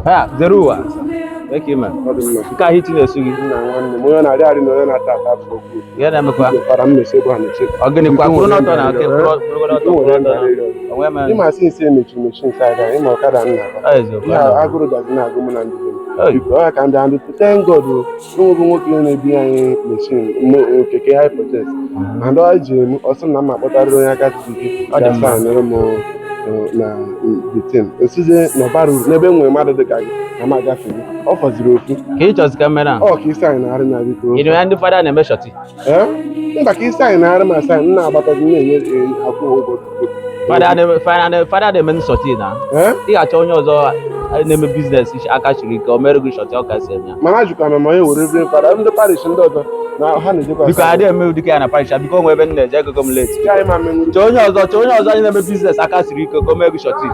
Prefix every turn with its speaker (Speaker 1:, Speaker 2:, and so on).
Speaker 1: Ha, zere ụwa. Eke ime. Nke ahụ iti na-esu gị.
Speaker 2: Nna nwanne m, onye na-arị arị na onye na-ata ata bụ okwu.
Speaker 1: Ihe na-emekwa.
Speaker 2: Fara m na-esi ebe a na-eche.
Speaker 1: Ọ gịnịkwa? Kwụrụ n'ọtọ na oke kwụrụ n'ọtọ kwụrụ n'ọtọ. Onwe m.
Speaker 2: Ịma asị nsị emechiri mechi nsị aga, ịma ọkada m na-agba.
Speaker 1: Ọ eziokwu.
Speaker 2: Ihe agụrụ gazi na-agụ mụ na ndị be m.
Speaker 1: Oi.
Speaker 2: Biko, ọ ya ka m bịa ndị, thank God o, enwego nwoke na-ebi anyị machine keke hire purchase. And ọ ji m ọsọ na mma kpọtarịrị onye aka siri ike
Speaker 1: Ọ dị mma.
Speaker 2: ga-asa m na the thing. Osizie na ọbara uru n'ebe m nwere mmadụ dị ka gị na m agafeghị. Ọ fọziri ofu.
Speaker 1: Ka ị chọzi ka m mere a?
Speaker 2: Ọ ka isi anyị na-arị na biko.
Speaker 1: Ị nụ ya ndị fada na-eme surety.
Speaker 2: Ee? Mba, ka isi anyị na-arị ma sign m na-agbatazi na-enye akwụ ụgwọ.
Speaker 1: Fada na-eme fada na-eme surety na.
Speaker 2: Ee?
Speaker 1: Ị ga-achọ onye ọzọ na-eme business aka siri ike o mere gị surety ọ kasị eme ya.
Speaker 2: Mana ajụkwa m ma onye were reverend fada ndị parish ndị ọzọ na ha na-ejekwa.
Speaker 1: Biko adịghị eme ụdị ka ya na parish a, biko onwe ebe m na-eje egogo m late.
Speaker 2: Ya anyị ma menwuru.
Speaker 1: Chọọ onye ọzọ anyị na-eme business aka siri ike ka o mee gị surety.